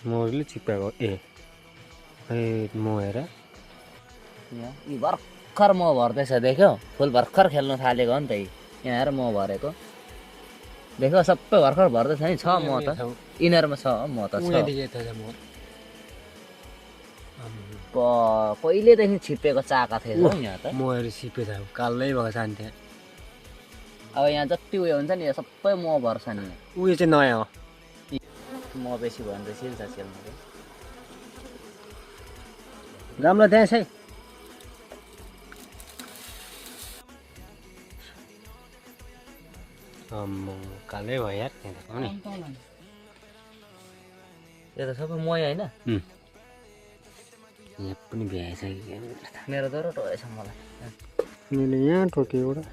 मोरले चिप्याएको म हेर यी भर्खर म भर्दैछ देख्यो फुल भर्खर खेल्नु थालेको हो नि त यहाँ हेर म भरेको देख्यो सबै भर्खर भर्दैछ नि छ म त यिनीहरूमा छ म त छ पहिलेदेखि छिपेको चाका थिएछ हौ यहाँ त महरू सिपे छ कालै भएको छ नि त्यहाँ अब यहाँ जति उयो हुन्छ नि यो सबै म भर्छ नि उयो चाहिँ नयाँ हो म बेसी भयो भने त सिल्छ सेल्नु राम्रो त्यहाँ छै कालै भयो यार त्यहाँ नि यो त सबै मै होइन यहाँ पनि भ्याएछ मेरो त टोएछ मलाई मैले यहाँ ठोकेँ एउटा